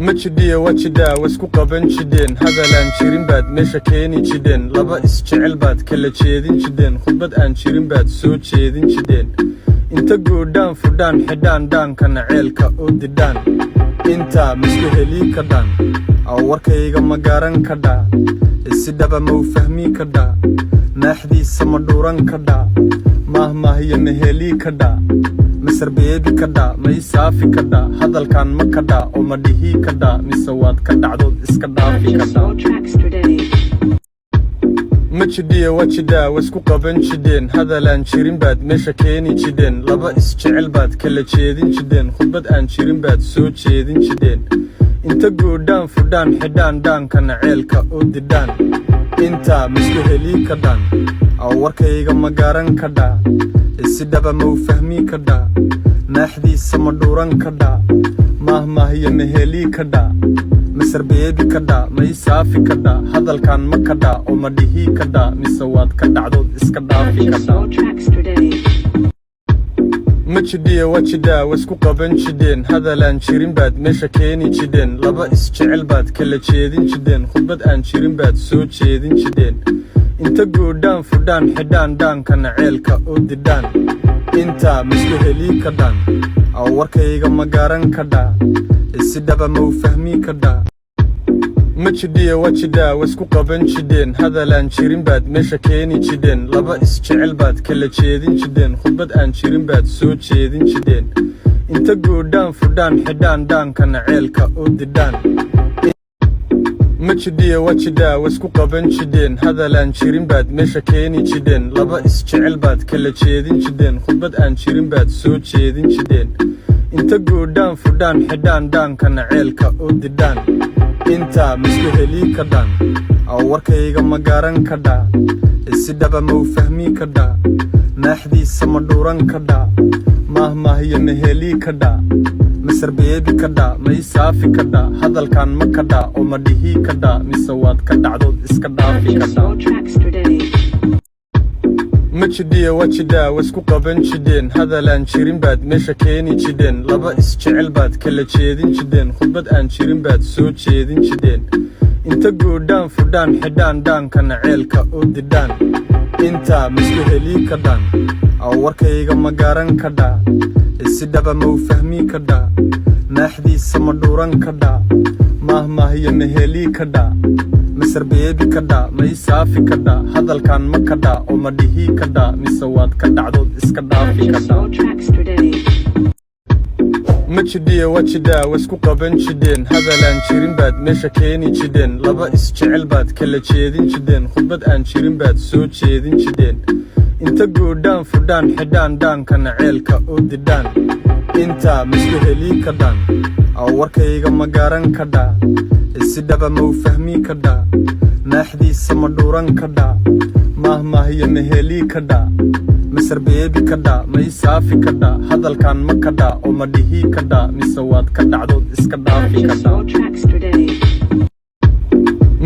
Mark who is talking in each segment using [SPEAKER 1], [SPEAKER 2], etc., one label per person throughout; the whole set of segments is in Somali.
[SPEAKER 1] Ma jidhiya waa jidhaa, waisku qaban jidheen. Hadalaan jirin baad meesha keeni jidheen. Laba isjecel baad kala jeedin jidheen. Khudbad aan jirin baad soo jeedin jidheen. Inta goodhaan fudhaan xidhaan dhaankana ceelka u didhaan. Intaa misku helii kadhaan. Warkayga ma garan kadhaa? Si dhaba ma u fahmi kadhaa? Maaxdiisa ma dhuuran kadhaa? Maahmaahyo ma helii kadhaa? Masar beebi kadhaa? Ma i saafi kadhaa? Hadalkan ma kadhaa oo ma dhihii kadhaa, mise waad ka dhacdood iska dhaafi
[SPEAKER 2] Purchase
[SPEAKER 1] kadhaa?
[SPEAKER 2] your tracks today.
[SPEAKER 1] Ma jidhiya waa jidhaa, waisku qaban jidheen. Hadalaan jirin baad meesha keeni jidheen. Laba isjecel baad kala jeedin jidheen. Khudbad aan jirin baad soo jeedin jidheen. Inta goodhaan fudhaan xidhaan dhaankana ceelka u didhaan. Intaa misku helii kadhaan. Warkayga ma garan kadhaa? Si dhaba ma u fahmi kadhaa? Maaxdiisa ma dhuuran kadhaa? Maahmaahyo ma helii kadhaa? Masar beebi kadhaa? Ma i saafi kadhaa? Hadalkan ma kadhaa oo ma dhihii kadhaa, mise waad ka dhacdood iska dhaafi
[SPEAKER 2] Purchase
[SPEAKER 1] kadhaa?
[SPEAKER 2] your tracks today.
[SPEAKER 1] Ma jidhiya waa jidhaa, waisku qaban jidheen. Hadalaan jirin baad meesha keeni jidheen. Laba isjecel baad kala jeedin jidheen. Khudbad aan jirin baad soo jeedin jidheen. Inta goodhaan fudhaan xidhaan dhaankana ceelka u didhaan. Intaa misku helii kadhaan. Warkayga ma garan kadhaa? Si dhaba ma u fahmi kadhaa? Ma jidhiya waa jidhaa, waisku qaban jidheen. Hadalaan jirin baad meesha keeni jidheen. Laba isjecel baad kala jeedin jidheen. Khudbad aan jirin baad soo jeedin jidheen. Inta goodhaan fudhaan xidhaan dhaankana ceelka u didhaan. Ma jidhiya waa jidhaa, waisku qaban jidheen. Hadalaan jirin baad meesha keeni jidheen. Laba isjecel baad kala jeedin jidheen. Khudbad aan jirin baad soo jeedin jidheen. Inta goodhaan fudhaan xidhaan dhaankana ceelka u didhaan. Intaa misku helii kadhaan. Warkayga ma garan kadhaa? Si dhaba ma u fahmi kadhaa? Maaxdiisa ma dhuuran kadhaa? Maahmaahyo ma helii kadhaa? Masar beebi kadhaa? Ma i saafi kadhaa? Hadalkan ma kadhaa oo ma dhihii kadhaa, mise waad ka dhacdood iska dhaafi
[SPEAKER 2] Purchase
[SPEAKER 1] kadhaa?
[SPEAKER 2] your tracks today.
[SPEAKER 1] Ma jidhiya waa jidhaa, waisku qaban jidheen. Hadalaan jirin baad meesha keeni jidheen. Laba isjecel baad kala jeedin jidheen. Khudbad aan jirin baad soo jeedin jidheen. Inta goodhaan fudhaan xidhaan dhaankana ceelka u didhaan. Intaa misku helii kadhaan. Warkayga ma garan kadhaa? Si dhaba ma u fahmi kadhaa? Maaxdiisa ma dhuuran kadhaa? Maahmaahyo ma helii kadhaa? Masar beebi kadhaa? Ma i saafi kadhaa? Hadalkan ma kadhaa oo ma dhihii kadhaa, mise waad ka dhacdood iska dhaafi
[SPEAKER 2] Purchase
[SPEAKER 1] kadhaa?
[SPEAKER 2] your tracks today.
[SPEAKER 1] Ma jidhiya waa jidhaa, waisku qaban jidheen. Hadalaan jirin baad meesha keeni jidheen. Laba isjecel baad kala jeedin jidheen. Khudbad aan jirin baad soo jeedin jidheen. Inta goodhaan fudhaan xidhaan dhaankana ceelka u didhaan. Intaa misku helii kadhaan. Warkayga ma garan kadhaa? Si dhaba ma u fahmi kadhaa? Maaxdiisa ma dhuuran kadhaa? Maahmaahyo ma helii kadhaa? Masar beebi kadhaa? Ma i saafi kadhaa? Hadalkan ma kadhaa oo ma dhihii kadhaa, mise waad ka dhacdood iska dhaafi
[SPEAKER 2] Purchase
[SPEAKER 1] kadhaa?
[SPEAKER 2] your tracks today.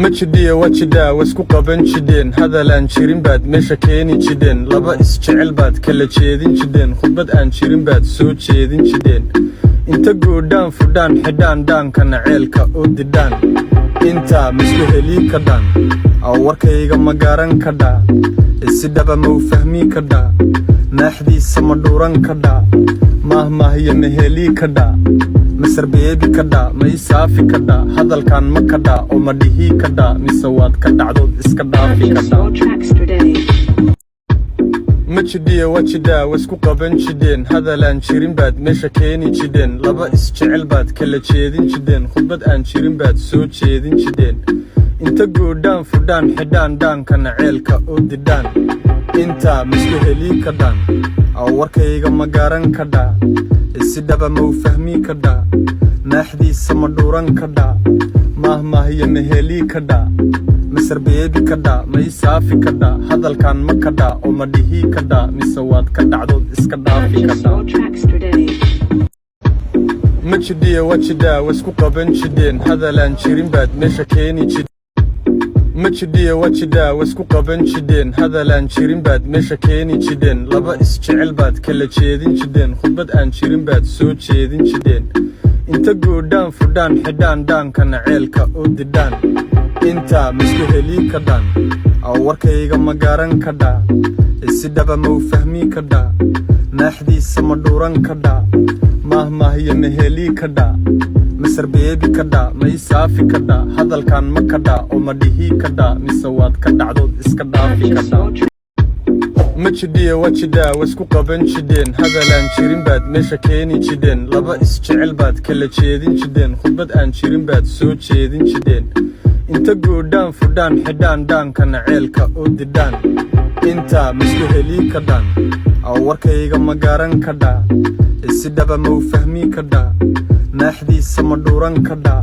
[SPEAKER 1] Ma jidhiya waa jidhaa, waisku qaban jidheen. Hadalaan jirin baad meesha keeni jidheen. Laba isjecel baad kala jeedin jidheen. Khudbad aan jirin baad soo jeedin jidheen. Inta goodhaan fudhaan xidhaan dhaankana ceelka u didhaan. Intaa misku helii kadhaan. Warkayga ma garan kadhaa? Si dhaba ma u fahmi kadhaa? Maaxdiisa ma dhuuran kadhaa? Maahmaahyo ma helii kadhaa? Masar beebi kadhaa? Ma i saafi kadhaa? Hadalkan ma kadhaa oo ma dhihii kadhaa, mise waad ka dhacdood iska dhaafi
[SPEAKER 2] Purchase
[SPEAKER 1] kadhaa?
[SPEAKER 2] your tracks today.
[SPEAKER 1] Ma jidhiya waa jidhaa, waisku qaban jidheen. Hadalaan jirin baad meesha keeni jidheen. Laba isjecel baad kala jeedin jidheen. Khudbad aan jirin baad soo jeedin jidheen. Inta goodhaan fudhaan xidhaan dhaankana ceelka u didhaan. Intaa misku helii kadhaan. Warkayga ma garan kadhaa? Si dhaba ma u fahmi kadhaa? Maaxdiisa ma dhuuran kadhaa? Maahmaahyo ma helii kadhaa? Masar beebi kadhaa? Ma i saafi kadhaa? Hadalkan ma kadhaa oo ma dhihii kadhaa, mise waad ka dhacdood iska dhaafi
[SPEAKER 2] Purchase
[SPEAKER 1] kadhaa?
[SPEAKER 2] your tracks today.
[SPEAKER 1] Ma jidhiya waa jidhaa, waisku qaban jidheen. Hadalaan jirin baad meesha keeni jidheen. Ma jidhiya waa jidhaa, waisku qaban jidheen. Hadalaan jirin baad meesha keeni jidheen. Laba isjecel baad kala jeedin jidheen. Khudbad aan jirin baad soo jeedin jidheen. Inta goodhaan fudhaan xidhaan dhaankana ceelka u didhaan, intaa misku helii kadhaan. Warkayga ma garan kadhaa? Si dhaba ma u fahmi kadhaa? Maaxdiisa ma dhuuran kadhaa? Maahmaahyo ma helii kadhaa? Masarbeebi kadhaa? Ma i saafi kadhaa? Hadalkan ma kadhaa oo ma dhihii kadhaa, mise waad ka dhacdood iska dhaafi
[SPEAKER 2] Purchase
[SPEAKER 1] kadhaa?
[SPEAKER 2] your
[SPEAKER 1] Ma jidhiya waa jidhaa, waisku qaban jidheen. Hadalaan jirin baad meesha keeni jidheen. Laba isjecel baad kala jeedin jidheen. Khudbad aan jirin baad soo jeedin jidheen. Inta goodhaan fudhaan xidhaan dhaankana ceelka u didhaan, intaa misku helii kadhaan. Warkayga ma garan kadhaa? Si dhaba ma u fahmi kadhaa? Maaxdiisa ma dhuuran kadhaa?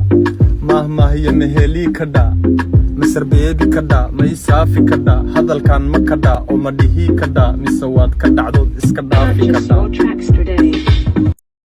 [SPEAKER 1] Maahmaahyo ma helii kadhaa? Masarbeebi kadhaa? Ma i saafi kadhaa? Hadalkan ma kadhaa oo ma dhihii kadhaa, mise waad ka dhacdood iska dhaafi
[SPEAKER 2] Purchase
[SPEAKER 1] kadhaa?
[SPEAKER 2] your tracks today.